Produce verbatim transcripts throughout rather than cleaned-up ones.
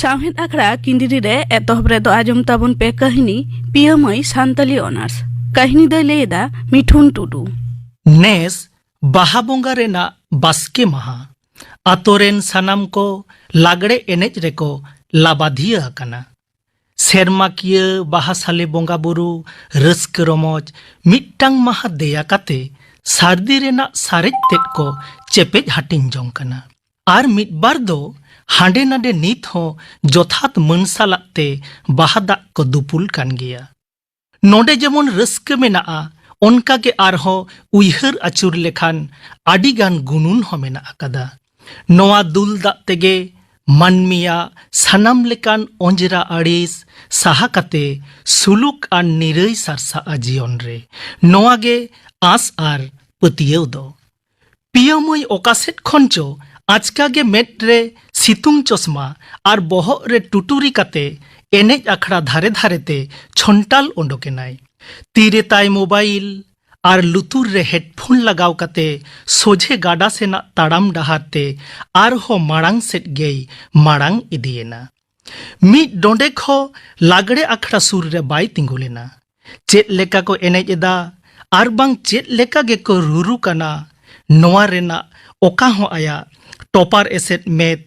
ᱥᱟᱶᱦᱮᱫ ᱟᱠᱷᱲᱟ ᱠᱤᱱᱰᱤᱨᱤ ᱨᱮ ᱮᱛᱚᱦᱚᱵ ᱨᱮᱫᱚ ᱟᱸᱡᱚᱢ ᱛᱟᱵᱚᱱ ᱯᱮ ᱠᱟᱹᱦᱱᱤ ᱯᱤᱭᱟᱹ ᱢᱟᱹᱭ ᱥᱟᱱᱛᱟᱞᱤ ᱚᱱᱟᱨᱥ᱾ ᱠᱟᱹᱦᱱᱤ ᱫᱚᱭ ᱞᱟᱹᱭ ᱮᱫᱟ ᱢᱤᱴᱷᱩᱱ ᱴᱩᱰᱩ᱾ ᱱᱮᱥ ᱵᱟᱦᱟ ᱵᱚᱸᱜᱟ ᱨᱮᱱᱟᱜ ᱵᱟᱥᱠᱮ ᱢᱟᱦᱟ᱾ ᱟᱛᱳ ᱨᱮᱱ ᱥᱟᱱᱟᱢ ᱠᱚ ᱞᱟᱜᱽᱲᱮ ᱮᱱᱮᱡ ᱨᱮᱠᱚ ᱞᱟᱵᱟᱫᱷᱤᱭᱟᱹ ᱟᱠᱟᱱᱟ᱾ ᱥᱮᱨᱢᱟᱠᱤᱭᱟᱹ ᱵᱟᱦᱟ ᱥᱟᱞᱮ ᱵᱚᱸᱜᱟ ᱵᱩᱨᱩ ᱨᱟᱹᱥᱠᱟᱹ ᱨᱚᱢᱚᱡᱽ ᱢᱤᱫᱴᱟᱝ ᱢᱟᱦᱟ ᱫᱮᱭᱟ ᱠᱟᱛᱮ ᱥᱟᱹᱨᱫᱤ ᱨᱮᱱᱟᱜ ᱥᱟᱨᱮᱡ ᱛᱮᱫ ᱠᱚ ᱪᱮᱯᱮᱡ ᱦᱟᱹᱴᱤᱧ ᱡᱚᱝ ᱠᱟᱱᱟ᱾ ᱟᱨ ᱢᱤᱫ ᱵᱟᱨ ᱫᱚ ᱦᱟᱸᱰᱮ ᱱᱟᱰᱮ ᱱᱤᱛ ᱦᱚᱸ ᱡᱚᱛᱷᱟᱛ ᱢᱟᱹᱱ ᱥᱟᱞᱟᱜ ᱛᱮ ᱵᱟᱦᱟ ᱫᱟᱜ ᱠᱚ ᱫᱩᱯᱩᱞ ᱠᱟᱱ ᱜᱮᱭᱟ᱾ ᱱᱚᱰᱮ ᱡᱮᱢᱚᱱ ᱨᱟᱹᱥᱠᱟᱹ ᱢᱮᱱᱟᱜᱼᱟ, ᱚᱱᱠᱟ ᱜᱮ ᱟᱨᱦᱚᱸ ᱩᱭᱦᱟᱹᱨ ᱟᱹᱪᱩᱨ ᱞᱮᱠᱷᱟᱱ ᱟᱹᱰᱤ ᱜᱟᱱ ᱜᱩᱱᱩᱱ ᱦᱚᱸ ᱢᱮᱱᱟᱜ ᱟᱠᱟᱫᱟ᱾ ᱱᱚᱣᱟ ᱫᱩᱞ ᱫᱟᱜ ᱛᱮᱜᱮ ᱢᱟᱹᱱᱢᱤᱭᱟᱜ ᱥᱟᱱᱟᱢ ᱞᱮᱠᱟᱱ ᱚᱸᱡᱽᱨᱟ ᱟᱹᱲᱤᱥ ᱥᱟᱦᱟ ᱠᱟᱛᱮ ᱥᱩᱞᱩᱠ ᱟᱨ ᱱᱤᱨᱟᱹᱭ ᱥᱟᱨᱥᱟᱜᱼᱟ ᱡᱤᱭᱚᱱ ᱨᱮ᱾ ᱱᱚᱣᱟ ᱜᱮ ᱟᱸᱥ ᱟᱨ ᱯᱟᱹᱛᱭᱟᱹᱣ ᱫᱚ᱾ ᱯᱤᱭᱟᱹ ᱢᱟᱹᱭ ᱚᱠᱟ ᱥᱮᱫ ᱠᱷᱚᱱ ᱪᱚ ᱟᱪᱠᱟ ᱜᱮ ᱢᱮᱫ ᱨᱮ ᱥᱤᱛᱩᱝ ᱪᱚᱥᱢᱟ ᱟᱨ ᱵᱚᱦᱚᱜ ᱨᱮ ᱴᱩᱴᱩᱨᱤ ᱠᱟᱛᱮ ᱮᱱᱮᱡ ᱟᱠᱷᱲᱟ ᱫᱷᱟᱨᱮ ᱫᱷᱟᱨᱮ ᱛᱮ ᱪᱷᱚᱱᱴᱟᱞ ᱚᱰᱚᱠ ᱮᱱᱟᱭ᱾ ᱛᱤ ᱨᱮ ᱛᱟᱭ ᱢᱳᱵᱟᱭᱤᱞ ᱟᱨ ᱞᱩᱛᱩᱨ ᱨᱮ ᱦᱮᱰᱯᱷᱳᱱ ᱞᱟᱜᱟᱣ ᱠᱟᱛᱮ ᱥᱚᱡᱷᱮ ᱜᱟᱰᱟ ᱥᱮᱱᱟᱜ ᱛᱟᱲᱟᱢ ᱰᱟᱦᱟᱨ ᱛᱮ ᱟᱨᱦᱚᱸ ᱢᱟᱲᱟᱝ ᱥᱮᱫ ᱜᱮᱭ ᱢᱟᱲᱟᱝ ᱤᱫᱤᱭᱮᱱᱟ᱾ ᱢᱤᱫ ᱰᱚᱸᱰᱮᱠ ᱦᱚᱸ ᱞᱟᱜᱽᱲᱮ ᱟᱠᱷᱲᱟ ᱥᱩᱨ ᱨᱮ ᱵᱟᱭ ᱛᱤᱸᱜᱩ ᱞᱮᱱᱟ᱾ ᱪᱮᱫ ᱞᱮᱠᱟ ᱠᱚ ᱮᱱᱮᱡ ᱮᱫᱟ ᱟᱨ ᱵᱟᱝ ᱪᱮᱫ ᱞᱮᱠᱟ ᱜᱮᱠᱚ ᱨᱩᱨᱩ ᱠᱟᱱᱟ, ᱱᱚᱣᱟ ᱨᱮᱱᱟᱜ ᱚᱠᱟ ᱦᱚᱸ ᱟᱭᱟᱜ ᱴᱚᱯᱟᱨ ᱮᱥᱮᱫ ᱢᱮᱫ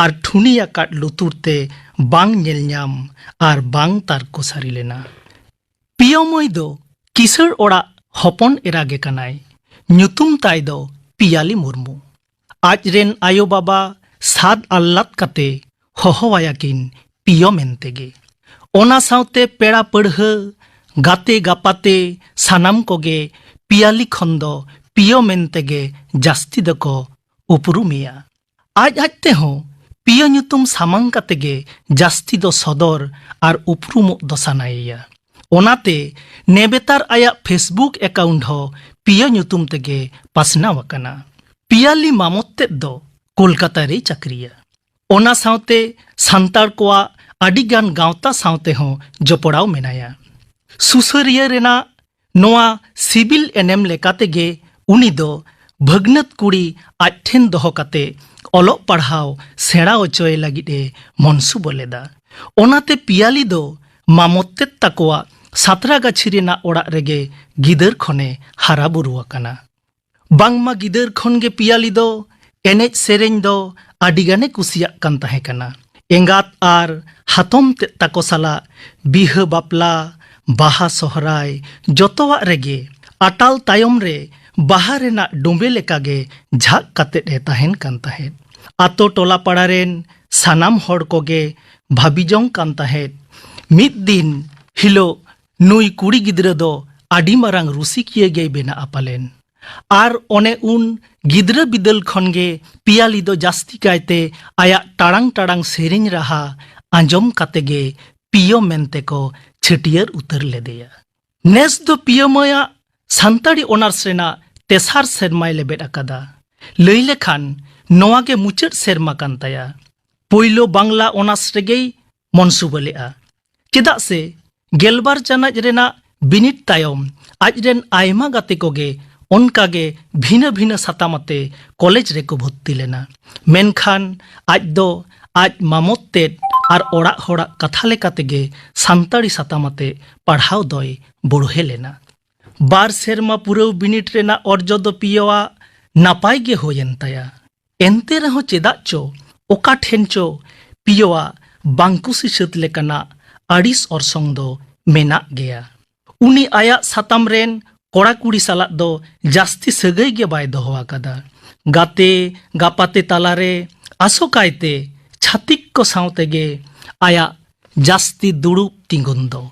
ᱟᱨ ᱴᱷᱩᱱᱤ ᱟᱠᱟᱫ ᱞᱩᱛᱩᱨ ᱛᱮ ᱵᱟᱝ ᱧᱮᱞ ᱧᱟᱢ ᱟᱨ ᱵᱟᱝ ᱛᱟᱨᱠᱚ ᱥᱟᱹᱨᱤ ᱞᱮᱱᱟ᱾ ᱯᱤᱭᱳ ᱢᱟᱹᱭ ᱫᱚ ᱠᱤᱥᱟᱹᱬ ᱚᱲᱟᱜ ᱦᱚᱯᱚᱱ ᱮᱨᱟ ᱜᱮ ᱠᱟᱱᱟᱭ᱾ ᱧᱩᱛᱩᱢ ᱛᱟᱭ ᱫᱚ ᱯᱤᱭᱟᱞᱤ ᱢᱩᱨᱢᱩ᱾ ᱟᱡ ᱨᱮᱱ ᱟᱭᱳ ᱵᱟᱵᱟ ᱥᱟᱫ ᱟᱞᱞᱟᱫ ᱠᱟᱛᱮ ᱦᱚᱦᱚᱣᱟᱭᱟ ᱠᱤᱱ ᱯᱤᱭᱳ ᱢᱮᱱᱛᱮ ᱜᱮ᱾ ᱚᱱᱟ ᱥᱟᱶᱛᱮ ᱯᱮᱲᱟ ᱯᱟᱹᱲᱦᱟᱹ, ᱜᱟᱛᱮ ᱜᱟᱯᱟᱛᱮ ᱥᱟᱱᱟᱢ ᱠᱚᱜᱮ ᱯᱤᱭᱟᱞᱤ ᱠᱷᱚᱱ ᱫᱚ ᱯᱤᱭᱳ ᱢᱮᱱᱛᱮ ᱜᱮ ᱡᱟᱹᱥᱛᱤ ᱫᱚᱠᱚ ᱩᱯᱨᱩᱢᱮᱭᱟ᱾ ᱟᱡ ᱟᱡ ᱛᱮᱦᱚᱸ ᱯᱤᱭᱳ ᱧᱩᱛᱩᱢ ᱥᱟᱢᱟᱝ ᱠᱟᱛᱮ ᱜᱮ ᱡᱟᱹᱥᱛᱤ ᱫᱚ ᱥᱚᱫᱚᱨ ᱟᱨ ᱩᱯᱨᱩᱢᱚᱜ ᱫᱚ ᱥᱟᱱᱟᱭᱮᱭᱟ᱾ ᱚᱱᱟᱛᱮ ᱱᱮᱵᱮᱛᱟᱨ ᱟᱭᱟᱜ Facebook account ᱦᱚᱸ ᱯᱤᱭᱳ ᱧᱩᱛᱩᱢ ᱛᱮᱜᱮ ᱯᱟᱥᱱᱟᱣ ᱟᱠᱟᱱᱟ᱾ ᱯᱤᱭᱟᱞᱤ ᱢᱟᱢᱚᱛ ᱛᱮᱫ ᱫᱚ ᱠᱳᱞᱠᱟᱛᱟ ᱨᱮᱭ ᱪᱟᱹᱠᱨᱤᱭᱟ᱾ ᱚᱱᱟ ᱥᱟᱶᱛᱮ ᱥᱟᱱᱛᱟᱲ ᱠᱚᱣᱟᱜ ᱟᱹᱰᱤ ᱜᱟᱱ ᱜᱟᱶᱛᱟ ᱥᱟᱶᱛᱮ ᱦᱚᱸ ᱡᱚᱯᱲᱟᱣ ᱢᱮᱱᱟᱭᱟ᱾ ᱥᱩᱥᱟᱹᱨᱤᱭᱟᱹ ᱨᱮᱱᱟᱜ ᱱᱚᱣᱟ ᱥᱤᱵᱤᱞ ᱮᱱᱮᱢ ᱞᱮᱠᱟ ᱛᱮᱜᱮ ᱩᱱᱤ ᱫᱚ ᱵᱷᱟᱹᱜᱽᱱᱟᱹᱛ ᱠᱩᱲᱤ ᱟᱡ ᱴᱷᱮᱱ ᱫᱚᱦᱚ ᱠᱟᱛᱮ ᱚᱞᱚᱜ ᱯᱟᱲᱦᱟᱣ ᱥᱮᱬᱟ ᱚᱪᱚᱭᱮ ᱞᱟᱹᱜᱤᱫ ᱮ ᱢᱚᱱᱥᱩᱵᱟᱹ ᱞᱮᱫᱟ᱾ ᱚᱱᱟᱛᱮ ᱯᱤᱭᱟᱞᱤ ᱫᱚ ᱢᱟᱢᱚᱛ ᱛᱮᱫ ᱛᱟᱠᱚᱣᱟᱜ ᱥᱟᱛᱨᱟᱜᱟᱪᱷᱤ ᱨᱮᱱᱟᱜ ᱚᱲᱟᱜ ᱨᱮᱜᱮ ᱜᱤᱫᱟᱹᱨ ᱠᱷᱚᱱᱮ ᱦᱟᱨᱟ ᱵᱩᱨᱩ ᱟᱠᱟᱱᱟ᱾ ᱵᱟᱝᱢᱟ ᱜᱤᱫᱟᱹᱨ ᱠᱷᱚᱱ ᱜᱮ ᱯᱤᱭᱟᱞᱤ ᱫᱚ ᱮᱱᱮᱡ ᱥᱮᱨᱮᱧ ᱫᱚ ᱟᱹᱰᱤ ᱜᱟᱱᱮ ᱠᱩᱥᱤᱭᱟᱜ ᱠᱟᱱ ᱛᱟᱦᱮᱸ ᱠᱟᱱᱟ᱾ ᱮᱸᱜᱟᱛ ᱟᱨ ᱦᱟᱛᱚᱢ ᱛᱮᱫ ᱛᱟᱠᱚ ᱥᱟᱞᱟᱜ ᱵᱤᱦᱟᱹ ᱵᱟᱯᱞᱟ, ᱵᱟᱦᱟ ᱥᱚᱦᱨᱟᱭ, ᱡᱚᱛᱚᱣᱟᱜ ᱨᱮᱜᱮ ᱟᱴᱟᱞ ᱛᱟᱭᱚᱢ ᱨᱮ ᱵᱟᱦᱟ ᱨᱮᱱᱟᱜ ᱰᱚᱸᱵᱮ ᱞᱮᱠᱟᱜᱮ ᱡᱷᱟᱜ ᱠᱟᱛᱮᱫ ᱮ ᱛᱟᱦᱮᱱ ᱠᱟᱱ ᱛᱟᱦᱮᱸᱫ᱾ ᱟᱛᱳ ᱴᱚᱞᱟ ᱯᱟᱲᱟ ᱨᱮᱱ ᱥᱟᱱᱟᱢ ᱦᱚᱲ ᱠᱚᱜᱮ ᱵᱷᱟᱹᱵᱤ ᱡᱚᱝ ᱠᱟᱱ ᱛᱟᱦᱮᱸᱫ, ᱢᱤᱫ ᱫᱤᱱ ᱦᱤᱞᱳᱜ ᱱᱩᱭ ᱠᱩᱲᱤ ᱜᱤᱫᱽᱨᱟᱹ ᱫᱚ ᱟᱹᱰᱤ ᱢᱟᱨᱟᱝ ᱨᱩᱥᱤᱠᱤᱭᱟᱹ ᱜᱮᱭ ᱵᱮᱱᱟᱜᱼᱟ ᱯᱟᱞᱮᱱ᱾ ᱟᱨ ᱚᱱᱮ ᱩᱱ ᱜᱤᱫᱽᱨᱟᱹ ᱵᱤᱫᱟᱹᱞ ᱠᱷᱚᱱ ᱜᱮ ᱯᱤᱭᱟᱞᱤ ᱫᱚ ᱡᱟᱹᱥᱛᱤ ᱠᱟᱭᱛᱮ ᱟᱭᱟᱜ ᱴᱟᱲᱟᱝ ᱴᱟᱲᱟᱝ ᱥᱮᱨᱮᱧ ᱨᱟᱦᱟ ᱟᱸᱡᱚᱢ ᱠᱟᱛᱮ ᱜᱮ ᱯᱤᱭᱳ ᱢᱮᱱᱛᱮ ᱠᱚ ᱪᱷᱟᱹᱴᱭᱟᱹᱨ ᱩᱛᱟᱹᱨ ᱞᱮᱫᱮᱭᱟ᱾ ᱱᱮᱥ ᱫᱚ ᱯᱤᱭᱳ ᱢᱟᱹᱭᱟᱜ ᱥᱟᱱᱛᱟᱲᱤ ᱚᱱᱟᱨᱥ ᱨᱮᱱᱟᱜ ᱛᱮᱥᱟᱨ ᱥᱮᱨᱢᱟᱭ ᱞᱮᱵᱮᱫ ᱟᱠᱟᱫᱟ᱾ ᱞᱟᱹᱭ ᱞᱮᱠᱷᱟᱱ ᱱᱚᱣᱟ ᱜᱮ ᱢᱩᱪᱟᱹᱫ ᱥᱮᱨᱢᱟ ᱠᱟᱱ ᱛᱟᱭᱟ᱾ ᱯᱳᱭᱞᱳ ᱵᱟᱝᱞᱟ ᱚᱱᱟᱨᱥ ᱨᱮᱜᱮᱭ ᱢᱚᱱᱥᱩᱵᱟᱹ ᱞᱮᱫᱼᱟ᱾ ᱪᱮᱫᱟᱜ ᱥᱮ ᱜᱮᱞᱵᱟᱨ ᱪᱟᱱᱟᱪ ᱨᱮᱱᱟᱜ ᱵᱤᱱᱤᱰ ᱛᱟᱭᱚᱢ ᱟᱡᱨᱮᱱ ᱟᱭᱢᱟ ᱜᱟᱛᱮ ᱠᱚᱜᱮ ᱚᱱᱠᱟᱜᱮ ᱵᱷᱤᱱᱟᱹ ᱵᱷᱤᱱᱟᱹ ᱥᱟᱛᱟᱢ ᱟᱛᱮ ᱠᱚᱞᱮᱡᱽ ᱨᱮᱠᱚ ᱵᱷᱚᱨᱛᱤ ᱞᱮᱱᱟ᱾ ᱢᱮᱱᱠᱷᱟᱱ ᱟᱡ ᱫᱚ ᱟᱡ ᱢᱟᱢᱚᱛ ᱛᱮᱫ ᱟᱨ ᱚᱲᱟᱜ ᱦᱚᱲᱟᱜ ᱠᱟᱛᱷᱟ ᱞᱮᱠᱟ ᱛᱮᱜᱮ ᱥᱟᱱᱛᱟᱲᱤ ᱥᱟᱛᱟᱢ ᱟᱛᱮ ᱯᱟᱲᱦᱟᱣ ᱫᱚᱭ ᱵᱚᱲᱦᱮ ᱞᱮᱱᱟ᱾ ᱵᱟᱨ ᱥᱮᱨᱢᱟ ᱯᱩᱨᱟᱹᱣ ᱵᱤᱱᱤᱰ ᱨᱮᱱᱟᱜ ᱚᱨᱡᱚ ᱫᱚ ᱯᱤᱭᱳᱣᱟᱜ ᱱᱟᱯᱟᱭ ᱜᱮ ᱦᱩᱭᱮᱱ ᱛᱟᱭᱟ᱾ ᱮᱱᱛᱮ ᱨᱮᱦᱚᱸ ᱪᱮᱫᱟᱜ ᱪᱚ ᱚᱠᱟ ᱴᱷᱮᱱ ᱪᱚ ᱯᱤᱭᱳᱣᱟᱜ ᱵᱟᱝ ᱠᱩᱥᱤ ᱥᱟᱹᱛ ᱞᱮᱠᱟᱱᱟᱜ ᱟᱹᱲᱤᱥ ᱚᱨᱥᱚᱝ ᱫᱚ ᱢᱮᱱᱟᱜ ᱜᱮᱭᱟ᱾ ᱩᱱᱤ ᱟᱭᱟᱜ ᱥᱟᱛᱟᱢ ᱨᱮᱱ ᱠᱚᱲᱟ ᱠᱩᱲᱤ ᱥᱟᱞᱟᱜ ᱫᱚ ᱡᱟᱹᱥᱛᱤ ᱥᱟᱹᱜᱟᱹᱭ ᱜᱮ ᱵᱟᱭ ᱫᱚᱦᱚ ᱟᱠᱟᱫᱟ᱾ ᱜᱟᱛᱮ ᱜᱟᱯᱟᱛᱮ ᱛᱟᱞᱟᱨᱮ ᱟᱥᱚᱠᱟᱭᱛᱮ ᱪᱷᱟᱹᱛᱤᱠ ᱠᱚ ᱥᱟᱶ ᱛᱮᱜᱮ ᱟᱭᱟᱜ ᱡᱟᱹᱥᱛᱤ ᱫᱩᱲᱩᱵ ᱛᱤᱸᱜᱩᱱ ᱫᱚ᱾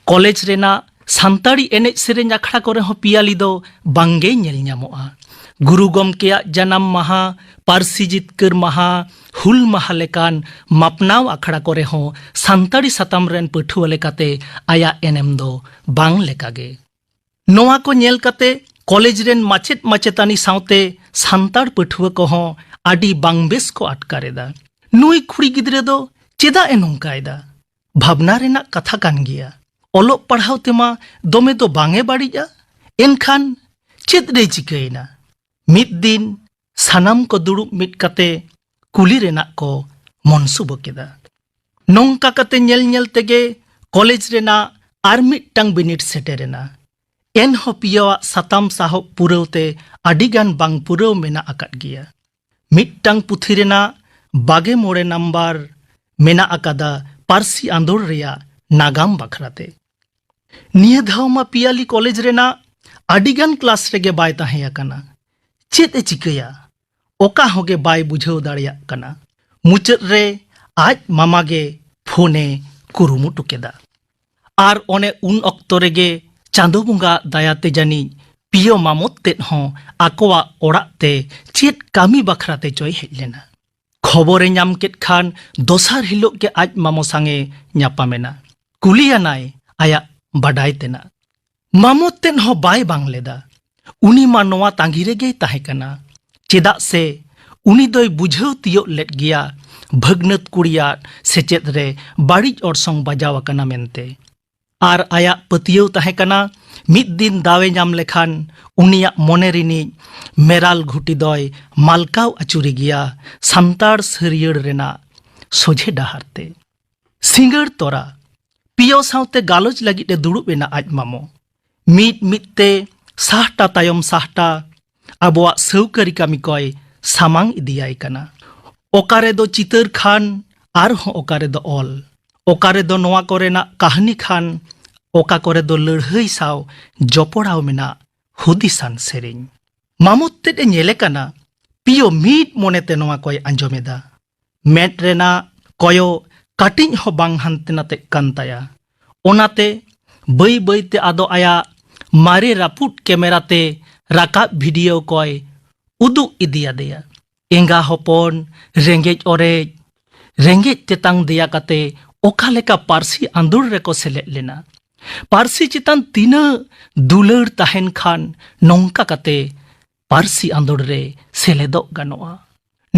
ᱠᱚᱞᱮᱡᱽ ᱨᱮᱱᱟᱜ ᱥᱟᱱᱛᱟᱲᱤ ᱮᱱᱮᱡ ᱥᱮᱨᱮᱧ ᱟᱠᱷᱲᱟ ᱠᱚᱨᱮ ᱦᱚᱸ ᱯᱤᱭᱟᱞᱤ ᱫᱚ ᱵᱟᱝᱜᱮᱭ ᱧᱮᱞ ᱧᱟᱢᱚᱜᱼᱟ᱾ ᱜᱩᱨᱩ ᱜᱚᱢᱠᱮᱭᱟᱜ ᱡᱟᱱᱟᱢ ᱢᱟᱦᱟ, ᱯᱟᱹᱨᱥᱤ ᱡᱤᱛᱠᱟᱹᱨ ᱢᱟᱦᱟ, ᱦᱩᱞ ᱢᱟᱦᱟ ᱞᱮᱠᱟᱱ ᱢᱟᱯᱱᱟᱣ ᱟᱠᱷᱲᱟ ᱠᱚᱨᱮ ᱦᱚᱸ ᱥᱟᱱᱛᱟᱲᱤ ᱥᱟᱛᱟᱢ ᱨᱮᱱ ᱯᱟᱹᱴᱷᱩᱣᱟᱹ ᱞᱮᱠᱟᱛᱮ ᱟᱭᱟᱜ ᱮᱱᱮᱢ ᱫᱚ ᱵᱟᱝ ᱞᱮᱠᱟᱜᱮ᱾ ᱱᱚᱣᱟ ᱠᱚ ᱧᱮᱞ ᱠᱟᱛᱮ ᱠᱚᱞᱮᱡᱽ ᱨᱮᱱ ᱢᱟᱪᱮᱫ ᱢᱟᱪᱮᱛᱟᱹᱱᱤ ᱥᱟᱶᱛᱮ ᱥᱟᱱᱛᱟᱲ ᱯᱟᱹᱴᱷᱩᱣᱟᱹ ᱠᱚᱦᱚᱸ ᱟᱹᱰᱤ ᱵᱟᱝ ᱵᱮᱥ ᱠᱚ ᱟᱴᱠᱟᱨ ᱮᱫᱟ᱾ ᱱᱩᱭ ᱠᱩᱲᱤ ᱜᱤᱫᱽᱨᱟᱹ ᱫᱚ ᱪᱮᱫᱟᱜ ᱮ ᱱᱚᱝᱠᱟᱭᱮᱫᱟ? ᱵᱷᱟᱵᱽᱱᱟ ᱨᱮᱱᱟᱜ ᱠᱟᱛᱷᱟ ᱠᱟᱱ ᱜᱮᱭᱟ᱾ ᱚᱞᱚᱜ ᱯᱟᱲᱦᱟᱣ ᱛᱮᱢᱟ ᱫᱚᱢᱮ ᱫᱚ ᱵᱟᱝ ᱮ ᱵᱟᱹᱲᱤᱡᱼᱟ, ᱮᱱᱠᱷᱟᱱ ᱪᱮᱫ ᱨᱮᱭ ᱪᱤᱠᱟᱹᱭᱮᱱᱟ? ᱢᱤᱫ ᱫᱤᱱ ᱥᱟᱱᱟᱢ ᱠᱚ ᱫᱩᱲᱩᱵ ᱢᱤᱫ ᱠᱟᱛᱮ ᱠᱩᱞᱤ ᱨᱮᱱᱟᱜ ᱠᱚ ᱢᱚᱱᱥᱩᱵᱟᱹ ᱠᱮᱫᱟ᱾ ᱱᱚᱝᱠᱟ ᱠᱟᱛᱮ ᱧᱮᱞ ᱧᱮᱞ ᱛᱮᱜᱮ ᱠᱚᱞᱮᱡᱽ ᱨᱮᱱᱟᱜ ᱟᱨ ᱢᱤᱫᱴᱟᱝ ᱵᱤᱱᱤᱰ ᱥᱮᱴᱮᱨᱮᱱᱟ᱾ ᱮᱱᱦᱚᱸ ᱯᱤᱭᱳᱣᱟᱜ ᱥᱟᱛᱟᱢ ᱥᱟᱦᱚᱵ ᱯᱩᱨᱟᱹᱣ ᱛᱮ ᱟᱹᱰᱤᱜᱟᱱ ᱵᱟᱝ ᱯᱩᱨᱟᱹᱣ ᱢᱮᱱᱟᱜ ᱟᱠᱟᱫ ᱜᱮᱭᱟ᱾ ᱢᱤᱫᱴᱟᱝ ᱯᱩᱛᱷᱤ ᱨᱮᱱᱟᱜ ᱵᱟᱜᱮ ᱢᱚᱬᱮ ᱱᱟᱢᱵᱟᱨ ᱢᱮᱱᱟᱜ ᱟᱠᱟᱫᱟ ᱯᱟᱹᱨᱥᱤ ᱟᱸᱫᱳᱲ ᱨᱮᱭᱟᱜ ᱱᱟᱜᱟᱢ ᱵᱟᱠᱷᱨᱟᱛᱮ᱾ ᱱᱤᱭᱟᱹ ᱫᱷᱟᱣ ᱢᱟ ᱯᱤᱭᱟᱞᱤ ᱠᱚᱞᱮᱡᱽ ᱨᱮᱱᱟᱜ ᱟᱹᱰᱤᱜᱟᱱ ᱠᱞᱟᱥ ᱨᱮᱜᱮ ᱵᱟᱭ ᱛᱟᱦᱮᱸ ᱟᱠᱟᱱᱟ᱾ ᱪᱮᱫ ᱮ ᱪᱤᱠᱟᱹᱭᱟ? ᱚᱠᱟ ᱦᱚᱸᱜᱮ ᱵᱟᱭ ᱵᱩᱡᱷᱟᱹᱣ ᱫᱟᱲᱮᱭᱟᱜ ᱠᱟᱱᱟ᱾ ᱢᱩᱪᱟᱹᱫ ᱨᱮ ᱟᱡ ᱢᱟᱢᱟ ᱜᱮ ᱯᱷᱳᱱ ᱮ ᱠᱩᱨᱩᱢᱩᱴᱩ ᱠᱮᱫᱟ᱾ ᱟᱨ ᱚᱱᱮ ᱩᱱ ᱚᱠᱛᱚ ᱨᱮᱜᱮ ᱪᱟᱸᱫᱚ ᱵᱚᱸᱜᱟ ᱫᱟᱭᱟᱛᱮ ᱡᱟᱹᱱᱤᱡ ᱯᱤᱭᱳ ᱢᱟᱢᱚᱛ ᱛᱮᱫ ᱦᱚᱸ ᱟᱠᱚᱣᱟᱜ ᱚᱲᱟᱜ ᱛᱮ ᱪᱮᱫ ᱠᱟᱹᱢᱤ ᱵᱟᱠᱷᱨᱟ ᱛᱮ ᱪᱚᱭ ᱦᱮᱡ ᱞᱮᱱᱟ᱾ ᱠᱷᱚᱵᱚᱨᱮ ᱧᱟᱢ ᱠᱮᱫ ᱠᱷᱟᱱ ᱫᱚᱥᱟᱨ ᱦᱤᱞᱳᱜ ᱜᱮ ᱟᱡ ᱢᱟᱢᱚ ᱥᱟᱝ ᱮ ᱧᱟᱯᱟᱢ ᱮᱱᱟ᱾ ᱠᱩᱞᱤᱭᱟᱱᱟᱭ ᱟᱭᱟᱜ ᱵᱟᱰᱟᱭ ᱛᱮᱱᱟᱜ᱾ ᱢᱟᱢᱚᱛ ᱛᱮᱫ ᱦᱚᱸ ᱵᱟᱭ ᱵᱟᱝ ᱞᱮᱫᱟ᱾ ᱩᱱᱤ ᱢᱟ ᱱᱚᱣᱟ ᱛᱟᱺᱜᱤ ᱨᱮᱜᱮᱭ ᱛᱟᱦᱮᱸ ᱠᱟᱱᱟ᱾ ᱪᱮᱫᱟᱜ ᱥᱮ ᱩᱱᱤ ᱫᱚᱭ ᱵᱩᱡᱷᱟᱹᱣ ᱛᱤᱭᱳᱜ ᱞᱮᱫ ᱜᱮᱭᱟ ᱵᱷᱟᱹᱜᱽᱱᱟᱹᱛ ᱠᱩᱲᱤᱭᱟᱜ ᱥᱮᱪᱮᱫ ᱨᱮ ᱵᱟᱹᱲᱤᱡ ᱚᱨᱥᱚᱝ ᱵᱟᱡᱟᱣ ᱟᱠᱟᱱᱟ ᱢᱮᱱᱛᱮ᱾ ᱟᱨ ᱟᱭᱟᱜ ᱯᱟᱹᱛᱭᱟᱹᱣ ᱛᱟᱦᱮᱸ ᱠᱟᱱᱟ, ᱢᱤᱫ ᱫᱤᱱ ᱫᱟᱣᱮ ᱧᱟᱢ ᱞᱮᱠᱷᱟᱱ ᱩᱱᱤᱭᱟᱜ ᱢᱚᱱᱮ ᱨᱤᱱᱤᱡ ᱢᱮᱨᱟᱞ ᱜᱷᱩᱴᱤ ᱫᱚᱭ ᱢᱟᱞᱠᱟᱣ ᱟᱹᱪᱩᱨᱮ ᱜᱮᱭᱟ ᱥᱟᱱᱛᱟᱲ ᱥᱟᱹᱨᱭᱟᱹᱲ ᱨᱮᱱᱟᱜ ᱥᱚᱡᱷᱮ ᱰᱟᱦᱟᱨ ᱛᱮ᱾ ᱥᱤᱸᱜᱟᱹᱲ ᱛᱚᱨᱟ ᱯᱤᱭᱳ ᱥᱟᱶᱛᱮ ᱜᱟᱞᱚᱪ ᱞᱟᱹᱜᱤᱫ ᱮ ᱫᱩᱲᱩᱵ ᱮᱱᱟ ᱟᱡ ᱢᱟᱢᱚ᱾ ᱢᱤᱫ ᱢᱤᱫ ᱛᱮ ᱥᱟᱦᱴᱟ ᱛᱟᱭᱚᱢ ᱥᱟᱦᱴᱟ ᱟᱵᱚᱣᱟᱜ ᱥᱟᱹᱣᱠᱟᱹᱨᱤ ᱠᱟᱹᱢᱤ ᱠᱚᱭ ᱥᱟᱢᱟᱝ ᱤᱫᱤᱭᱟᱭ ᱠᱟᱱᱟ᱾ ᱚᱠᱟ ᱨᱮᱫᱚ ᱪᱤᱛᱟᱹᱨ ᱠᱷᱟᱱ ᱟᱨᱦᱚᱸ ᱚᱠᱟ ᱨᱮᱫᱚ ᱚᱞ, ᱚᱠᱟ ᱨᱮᱫᱚ ᱱᱚᱣᱟ ᱠᱚᱨᱮᱱᱟᱜ ᱠᱟᱹᱦᱱᱤ ᱠᱷᱟᱱ ᱚᱠᱟ ᱠᱚᱨᱮ ᱫᱚ ᱞᱟᱹᱲᱦᱟᱹᱭ ᱥᱟᱶ ᱡᱚᱯᱚᱲᱟᱣ ᱢᱮᱱᱟᱜ ᱦᱩᱫᱤᱥᱟᱱ ᱥᱮᱨᱮᱧ᱾ ᱢᱟᱢᱚᱛ ᱛᱮᱫ ᱮ ᱧᱮᱞᱮ ᱠᱟᱱᱟ, ᱯᱤᱭᱳ ᱢᱤᱫ ᱢᱚᱱᱮᱛᱮ ᱱᱚᱣᱟ ᱠᱚᱭ ᱟᱸᱡᱚᱢᱮᱫᱟ᱾ ᱢᱮᱫ ᱨᱮᱱᱟᱜ ᱠᱚᱭᱚᱜ ᱠᱟᱹᱴᱤᱡ ᱦᱚᱸ ᱵᱟᱝ ᱦᱟᱱᱛᱮ ᱱᱟᱛᱮᱜ ᱠᱟᱱ ᱛᱟᱭᱟ᱾ ᱚᱱᱟᱛᱮ ᱵᱟᱹᱭ ᱵᱟᱹᱭᱛᱮ ᱟᱫᱚ ᱟᱭᱟᱜ ᱢᱟᱨᱮ ᱨᱟᱹᱯᱩᱫ ᱠᱮᱢᱮᱨᱟ ᱛᱮ ᱨᱟᱠᱟᱵ ᱵᱷᱤᱰᱤᱭᱳ ᱠᱚᱭ ᱩᱫᱩᱜ ᱤᱫᱤᱭᱟᱫᱮᱭᱟ᱾ ᱮᱸᱜᱟ ᱦᱚᱯᱚᱱ, ᱨᱮᱸᱜᱮᱡ ᱚᱨᱮᱡ, ᱨᱮᱸᱜᱮᱡ ᱛᱮᱛᱟᱝ ᱫᱮᱭᱟ ᱠᱟᱛᱮ ᱚᱠᱟ ᱞᱮᱠᱟ ᱯᱟᱹᱨᱥᱤ ᱟᱸᱫᱳᱲ ᱨᱮᱠᱚ ᱥᱮᱞᱮᱫ ᱞᱮᱱᱟ, ᱯᱟᱹᱨᱥᱤ ᱪᱮᱛᱟᱱ ᱛᱤᱱᱟᱹᱜ ᱫᱩᱞᱟᱹᱲ ᱛᱟᱦᱮᱱ ᱠᱷᱟᱱ ᱱᱚᱝᱠᱟ ᱠᱟᱛᱮ ᱯᱟᱹᱨᱥᱤ ᱟᱸᱫᱳᱲ ᱨᱮ ᱥᱮᱞᱮᱫᱚᱜ ᱜᱟᱱᱚᱜᱼᱟ᱾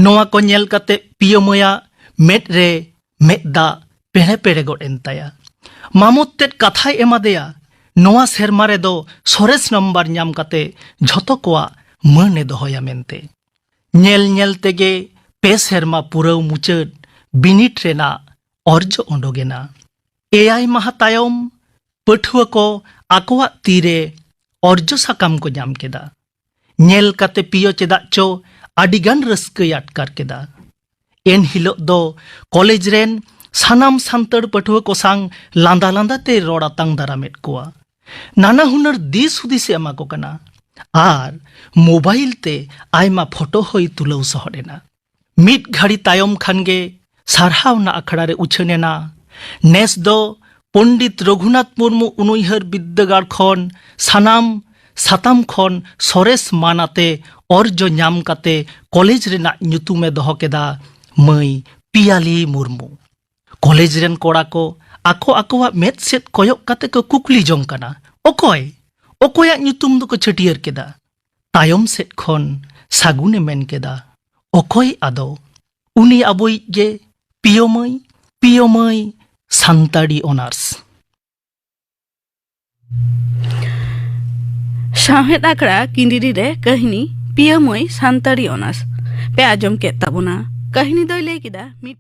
ᱱᱚᱣᱟ ᱠᱚ ᱧᱮᱞ ᱠᱟᱛᱮ ᱯᱤᱭᱳ ᱢᱟᱹᱭᱟᱜ ᱢᱮᱫ ᱨᱮ ᱢᱮᱫ ᱫᱟᱜ ᱯᱮᱲᱮ ᱯᱮᱲᱮ ᱜᱚᱫ ᱮᱱ ᱛᱟᱭᱟ᱾ ᱢᱟᱢᱚᱛ ᱛᱮᱫ ᱠᱟᱛᱷᱟᱭ ᱮᱢᱟᱫᱮᱭᱟ, ᱱᱚᱣᱟ ᱥᱮᱨᱢᱟ ᱨᱮᱫᱚ ᱥᱚᱨᱮᱥ ᱱᱟᱢᱵᱟᱨ ᱧᱟᱢ ᱠᱟᱛᱮ ᱡᱷᱚᱛᱚ ᱠᱚᱣᱟᱜ ᱢᱟᱹᱱ ᱮ ᱫᱚᱦᱚᱭᱟ ᱢᱮᱱᱛᱮ᱾ ᱧᱮᱞ ᱧᱮᱞ ᱛᱮᱜᱮ ᱯᱮ ᱥᱮᱨᱢᱟ ᱯᱩᱨᱟᱹᱣ ᱢᱩᱪᱟᱹᱫ ᱵᱤᱱᱤᱰ ᱨᱮᱱᱟᱜ ᱚᱨᱡᱚ ᱚᱰᱚᱠ ᱮᱱᱟ᱾ ᱮᱭᱟᱭ ᱢᱟᱦᱟ ᱛᱟᱭᱚᱢ ᱯᱟᱹᱴᱷᱩᱣᱟᱹ ᱠᱚ ᱟᱠᱚᱣᱟᱜ ᱛᱤᱨᱮ ᱚᱨᱡᱚ ᱥᱟᱠᱟᱢ ᱠᱚ ᱧᱟᱢ ᱠᱮᱫᱟ᱾ ᱧᱮᱞ ᱠᱟᱛᱮ ᱯᱤᱭᱳ ᱪᱮᱫᱟᱜ ᱪᱚ ᱟᱹᱰᱤᱜᱟᱱ ᱨᱟᱹᱥᱠᱟᱹᱭ ᱟᱴᱠᱟᱨ ᱠᱮᱫᱟ᱾ ᱮᱱ ᱦᱤᱞᱳᱜ ᱫᱚ ᱠᱚᱞᱮᱡᱽ ᱨᱮᱱ ᱥᱟᱱᱟᱢ ᱥᱟᱱᱛᱟᱲ ᱯᱟᱹᱴᱷᱩᱣᱟᱹ ᱠᱚ ᱥᱟᱝ ᱞᱟᱸᱫᱟ ᱞᱟᱸᱫᱟ ᱛᱮ ᱨᱚᱲ ᱟᱛᱟᱝ ᱫᱟᱨᱟᱢᱮᱫ ᱠᱚᱣᱟ᱾ ᱱᱟᱱᱟ ᱦᱩᱱᱟᱹᱨ ᱫᱤᱥ ᱦᱩᱫᱤᱥ ᱮ ᱮᱢᱟ ᱠᱚ ᱠᱟᱱᱟ ᱟᱨ ᱢᱳᱵᱟᱭᱤᱞ ᱛᱮ ᱟᱭᱢᱟ ᱯᱷᱳᱴᱳ ᱦᱚᱸᱭ ᱛᱩᱞᱟᱹᱣ ᱥᱚᱦᱚᱫ ᱮᱱᱟ᱾ ᱢᱤᱫ ᱜᱷᱟᱹᱲᱤ ᱛᱟᱭᱚᱢ ᱠᱷᱟᱱ ᱜᱮ ᱥᱟᱨᱦᱟᱣᱱᱟ ᱟᱠᱷᱲᱟ ᱨᱮ ᱩᱪᱷᱟᱹᱱ ᱮᱱᱟ᱾ ᱱᱮᱥ ᱫᱚ ᱯᱚᱱᱰᱤᱛ ᱨᱚᱜᱷᱩᱱᱟᱛᱷ ᱢᱩᱨᱢᱩ ᱩᱱᱩᱭᱦᱟᱹᱨ ᱵᱤᱫᱽᱫᱟᱹᱜᱟᱲ ᱠᱷᱚᱱ ᱥᱟᱱᱟᱢ ᱥᱟᱛᱟᱢ ᱠᱷᱚᱱ ᱥᱚᱨᱮᱥ ᱢᱟᱱ ᱟᱛᱮ ᱚᱨᱡᱚ ᱧᱟᱢ ᱠᱟᱛᱮ ᱠᱚᱞᱮᱡᱽ ᱨᱮᱱᱟᱜ ᱧᱩᱛᱩᱢ ᱮ ᱫᱚᱦᱚ ᱠᱮᱫᱟ ᱢᱟᱹᱭ ᱯᱤᱭᱟᱞᱤ ᱢᱩᱨᱢᱩ᱾ ᱠᱚᱞᱮᱡᱽ ᱨᱮᱱ ᱠᱚᱲᱟ ᱠᱚ ᱟᱠᱚ ᱟᱠᱚᱣᱟᱜ ᱢᱮᱫ ᱥᱮᱫ ᱠᱚᱭᱚᱜ ᱠᱟᱛᱮ ᱠᱚ ᱠᱩᱠᱞᱤ ᱡᱚᱝ ᱠᱟᱱᱟ, "ᱚᱠᱚᱭ? ᱚᱠᱚᱭᱟᱜ ᱧᱩᱛᱩᱢ ᱫᱚᱠᱚ ᱪᱷᱟᱹᱴᱭᱟᱹᱨ ᱠᱮᱫᱟ?" ᱛᱟᱭᱚᱢ ᱥᱮᱫ ᱠᱷᱚᱱ ᱥᱟᱹᱜᱩᱱᱮ ᱢᱮᱱ ᱠᱮᱫᱟ, "ᱚᱠᱚᱭ ᱟᱫᱚ? ᱩᱱᱤ ᱟᱵᱚᱭᱤᱡ ᱜᱮ, ᱯᱤᱭᱳ ᱢᱟᱹᱭ, ᱯᱤᱭᱳ ᱢᱟᱹᱭ, ᱥᱟᱱᱛᱟᱲᱤ ᱚᱱᱟᱨᱥ᱾" ᱥᱟᱶᱦᱮᱫ ᱟᱠᱷᱲᱟ ᱠᱤᱱᱰᱤᱨᱤ ᱨᱮ ᱠᱟᱹᱦᱱᱤ ᱯᱤᱭᱟᱹ ᱢᱟᱹᱭ ᱥᱟᱱᱛᱟᱲᱤ ᱚᱱᱟᱨᱥ ᱯᱮ ᱟᱸᱡᱚᱢ ᱠᱮᱫ ᱛᱟᱵᱚᱱᱟ᱾ ᱠᱟᱹᱦᱱᱤ ᱫᱚᱭ ᱞᱟᱹᱭ ᱠᱮᱫᱟ ᱢᱤᱫ